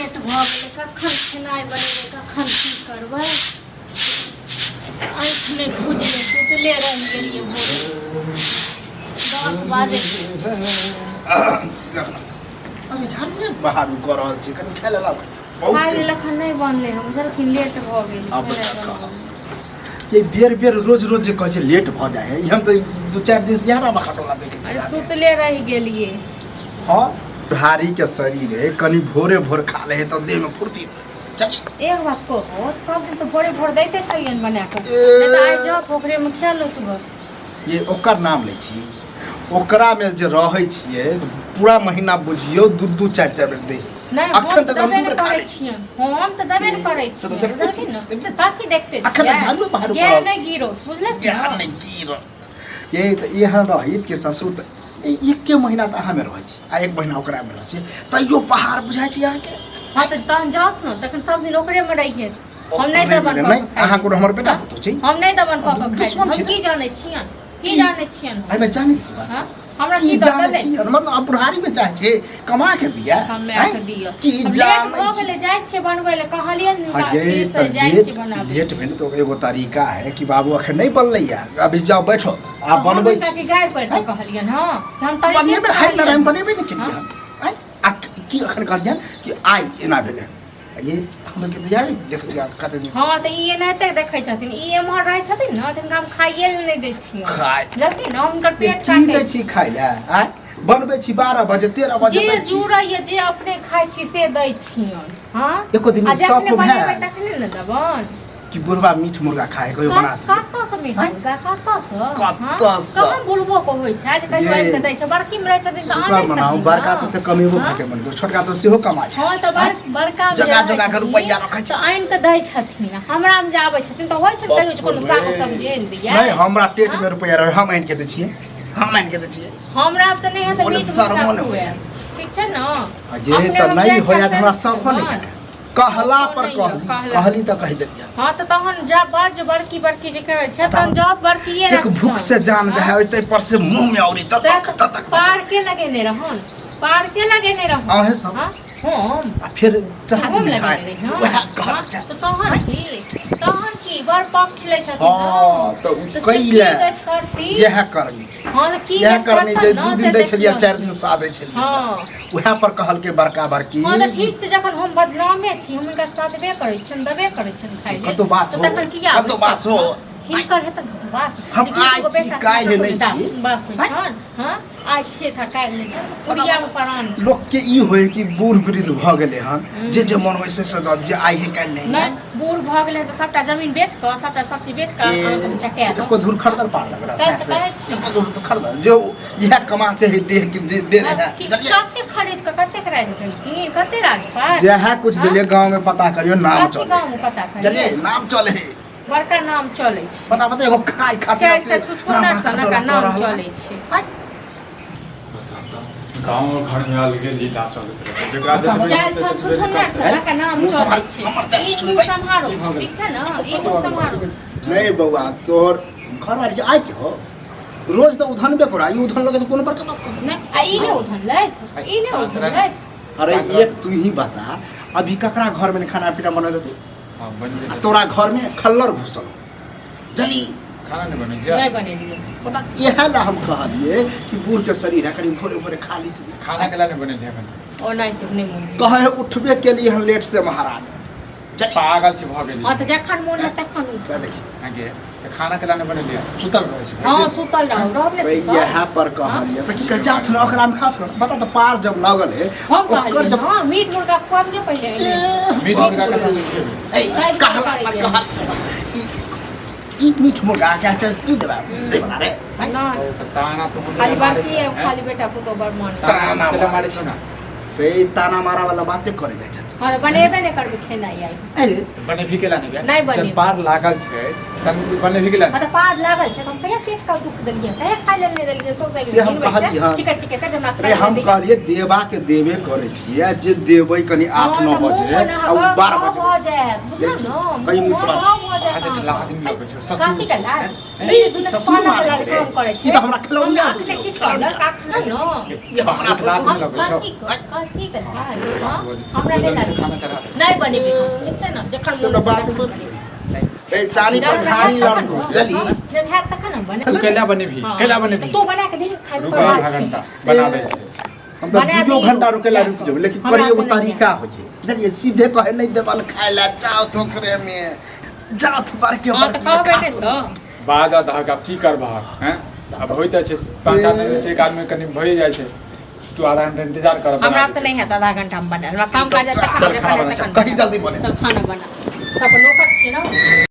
Late भऽ गेलै, कखन खेनाइ बनेबै, कखन की करबै? आँखि नहि खुजलै, सुतले रहि गेलियै। भोरे 10 बाजे। अभी झाड़ू नहि बहारू कऽ रहल छी, कनि खाय लेला बहुत। खाय लेल एखन नहि बनलै हँ, बुझलखिन? लेट भऽ गेल। आब खेनाइ बता। बनबै। ये बेर बेर रोज रोज जे कहै छै लेट भऽ जाइ है, ई हम तऽ 2-4 दिन से इएह रामा खटोला देखै छी। अरे, सुतले रहि गेलियै। हँ, भारी के शरीर है, कनि भोरे भोर खा ले है तऽ देह में फुर्ती चल। एक बात कहो, सब दिन तऽ भोरे भोर दैते छलियनि बना कऽ। ए। नहि तऽ आइ जाउ तऽ ओकरेमे खा लो तू बस। ये ओकर नाम लै छी, ओकरा में जे रहै छियै पूरा महीना बुझियौ दू दू चारि चारि बेर दै। नहि, अखन हम तक तऽ हम देबे दू नहि बेर खा करै लै छी। छियनि, हम तऽ देबे नहि करै से तऽ छियनि। देखते बुझलखिन ने? देखते छी। कथी देखते अखन तऽ छियै? झाड़ू बहारू गेल करल नहि गिरो, बुझलखिन? ज्ञान ने नहि गिरत। ये तऽ एहन रही कि ससुर तऽ ई एके महीना तऽ अहाँमे रहै छी आ एक महीना ओकरामे रहै छी, तैयो पहाड़ बुझाइ छी अहाँके। हँ, तऽ तहन जाउत ने, तखन सब दिन ओकरेमे रहियै। हम नहि ओकरेमे देबन नहि, कऽ कऽ खाइ अहाँ लए। कोनो हमर बेटा हँ? पुतहु छी? हम नहि देबन कऽ कऽ खाइ लए। दुश्मन हम छी की जानै छियनि, की की? जानै छियनि? एहिमे जानै की बात? हँ, हमरा की की दऽ जानै देलै? छी? मतलब आब बुढ़ारीमे चाहै छी कमा के दिया? कमा आँय? के दिअ। की अब लेट जानै भऽ छी? गेलै, जाइ छियै बनबै लए, कहलियै ने हाँ, हुनका ये स्थिर से तऽ जाइ लेट छियै बनाबै। लेट भेल तऽ एगो तरीका है कि बाबू अखन नहि बनलैया, अभी जाओ बैठो आ हम बनबै हुनका छी। के गारि पढ़ि कऽ कहलियनि हँ कि हम तरीके से बनेबै है नारायण कहलियनि। बनेबै ने केलियै हाँ? आँय? आ की अखन कहलियनि कि आइ एना भेलै, ये हम के तैयारी देख छियै कते दिन। हँ, तऽ ई एनाहिते देखै छथिन। ई एम्हर रहै छथिन ने, तऽ हिनका हम खाइए लए नहि दै छियै। खाय बुझलखिन ने? हुनकर पेट की काटै दै छी खाय लए? आँय, बनबै छी 12 बजे, 13 बजे जे दै छी। जुड़ैए, जे अपने खाइ छी से दै छियनि। हँ। एको दिन आ जखने शौक बनेबै भेल तखने ने देबनि। कि बुढ़बा मीट मुर्गा खाए, कहियो बना दियौ। कतऽसँ मीट मुर्गा, कतऽसँ? कतऽसँ? कहाँ बुढ़बो को होइ छै जे कहियो ये। आनि कऽ दै छै? बड़की मे रहै छथिन तऽ शुक्र आनै मनाउ छथिन बड़का ने। तऽ कमेबो हँ? खाके बन गेल, छोटका तऽ सेहो कमाइ। हँ, तऽ बड़का मे जे जोगा रहै जोगा के छथिन, रुपैआ रखै छै। तऽ आनि कऽ दै छथिन। हमरा मे जे आबै छथिन तऽ होइ छै ने कहियो जे कोनो सागो सब्जी आनि दियै। नहि, हमरा टेट हँ? में रुपैआ रहे, हम आनि के दै छियै, हम आनि के दै छियै। हमरा तऽ नहि हेतै बोले मीट शर्मो मुर्गा नहि होइए। खुआएब, ठीक छै ने? आ जे अपने तऽ हम नहि जानि होइए तऽ हमरा कऽ शौको नहि हँ। है। कहला पर नहि यऽ, कहली कहला। कहली तऽ कहि देलियै। हँ, तऽ तहन जा बड़ जे बड़की बड़की जे करै छै, तहन जाउ बड़कीए देख, भूख से जान हँ? जाए ताहि पर से मुंह में औरी तक सएह तक तऽ तक। पार्के लगेने रहन, पार्के लगेने रहन। अहें सब। हँ? हम आ फेर चढ़ा हम के मिठाई लगेने रही, हँ। वएह कहल हँ, छै। तऽ तहन की, तहन की, बड़ पक्ष लै छथिन। हँ, ने। तऽ उ तऽ से कैले की दैत करती? इएह करनी। हँ, तऽ की इएह दैत करनी करतन जे ने, 2 से दिन दै छलियै, देखियौन। 4 दिन सादै छलियै। उएह पर कहलकै बड़का बड़की। हँ, तऽ ठीक छै, जखन हम बदनामे छी, हम हुनका साधबे करै छियनि, देबे करै छियनि खाइ लेल, कतौ बास तऽ हो, तखन किया आबै कतौ बास हो। छै? हिनकर हेतनि कतौ बास? हम जे आइ दूगो छी, बेटा काल्हि छै, नहि दास छी। बास होइ छनि? हँ, आइ छै तऽ काल्हि नहि छनि, पुड़ियामे प्राण छै। लोक के ई होय कि बूढ़ वृद्ध भऽ गेलै हन, जे जे मन होइ से से दऽ जे आइ हे काल्हि नहीं। नहि, बूढ़ भऽ गेलै तऽ सबटा जमीन बेच कऽ, सबटा सब चीज बेच कऽ अहाँके हम चटा देब। एको धूर खरीदल पार लगल। सएह तऽ कहै छी। एको धूर तो खरीदल जो इएह कमा के है देह के दे, दे रहे है। कि कते खरीद कऽ, कतेक राखि देलखिन, कते राजपाट? जएह कुछ देलियै गाँव में पता करियो, नाम कथी चले। गाँव में पता करियौ? चलिए, नाम चले। बड़का नाम चलै छै। पता पता एगो खाय खातिर चल छै, छुछुनर सनक नाम चलै छै। गाँव घर में अलगे लीला चलैत रहै छै, जेकरा बताउ। जतबे चल होतै छ ततबे छुछुनर करतै। सनक नाम मुँह चलै सम्हार- छै। हमर चाची ई मुँह सुनबै। सम्हारो, की भऽ गेल? ठीक छै ने? ई मुँह सम्हारो। नहीं बौआ, तोहर घर वाली के आइ के हो, रोज तऽ उधनबे करो, ई उधन लगे तऽ कोनो बड़का बात कहतै? नहि, आ ई नहि उधन लैत, ई नहि उधन लैत। अरे, एक तू ही बता, अभी ककरा घर में खाना पीना बना देते? हँ, बनि आ जेतै। तोरा घर में खल्लर घुसल जली। खाना नहि बनेलियै? नहि बनेलियै। बता, इएह ला हम कहलिए कि बूढ़ के शरीर है, कनी भोरे भोरे खा ली। खाना के ला नहि बनेलियै एखन? ओ नहि तऽ नहि मोन। कहे है उठबे के लिए हम लेट से महाराज चली। पागल छी भऽ गेलियै। हँ, तऽ जखन मोन हैत तखन उठू। क्या देखी। अहाँके तऽ खाना के ला नहि बनेलियै, सुतल रहै छी? हँ, सुतल रहू, रहब ने सुतल। इएह पर कहलिए तऽ की कहे जाथ ने ओकरा में खास कर बता तऽ पार जब लागल है हम ओकर कहलियै जब हँ, मीट मुर्गा खुआबियै पहिले एलै। ए, मीट मुर्गा कतऽ से खेबै? ए, कहला पर कहल ई ई मीट मुर्गा क्या छै तू देबा देबा रे? नहि। ओ तऽ ताना तो खाली बाकी है, खाली बेटा पुतोह बड़ मानै। ताना ताना मारै छौ ना? रे, ताना मारा वाला बाते करे जाइ छथि। हँ, बनेबे नहि करबै खेनाइ आइ। अरे। बनेबही केला नहि गे? नहि बनेबै। जब पार लागल छै तब तू बनेबही केला? हँ, तऽ पार लागल छै तऽ हम कहिया पेट के दुख देलियै? कहिया खाइ लेल नहि देलियै? सौंसे से हम कहलियै हँ। चिकट चिकट के जमा। अरे, हम कहलियै देबा के देबे करै छियै, आ जे देबै कनि 8-9 बजे आ ओ 12 बजे भऽ जायत, बुझल देखी, ने? कहीं मुँह मुँह भऽ जायत। अहाँ जे लाज नहि लगै छौ ससुर कथी के लाज? हैं? ई जे दुनू ससुर पाना मारै वाला छै। काम करै छै। ई तऽ हमरा खेलौना हमरा अखने बुझियौ, किछु कहलक अखने ने। ई हमरा लाज ससुर नहि लगै छौ? कथी? ठीक है हाँ, हमरा तू नहि जल्दी से लागै। खाना चढ़ा दे। नहि बनेबी हम, ठीक छै ने जखन से तऽ बात मोन तखन बनेबै। रे चानी पर जहन खानी हैत तखन लड़तौ ने। बुझली जहन हैत तखन ने बनेबै। तू कैला बनेबही हाँ। कैला बनेबही तू बना के दही खाइ रुक आधा घंटा बना दै छै। हम तऽ बना दुइयो दियौ। घंटा रुकेला रुकि जेबै, लेकिन हमरा करी एगो से नहि तरीका होइ छै, बुझलियै? सीधे कहे नहि देबल खाय लए, जाउ तो ओकरे मे जाउ तऽ बड़के हाँ तऽ बड़के कहबै नहि तऽ बाजा दहक आब की करबहक हैं? आब होइत छै 5 आदमी से एक आदमी कनि भरि जाइ छै, तू आधा घंटा इंतजार कर। हमरा तऽ नहि हैत आधा घंटा मे बनायल, हमरा काम काज तखन चल, खाना बना, तखन कही जल्दी बने। चल खाना बना, सब नौकर छियै ने।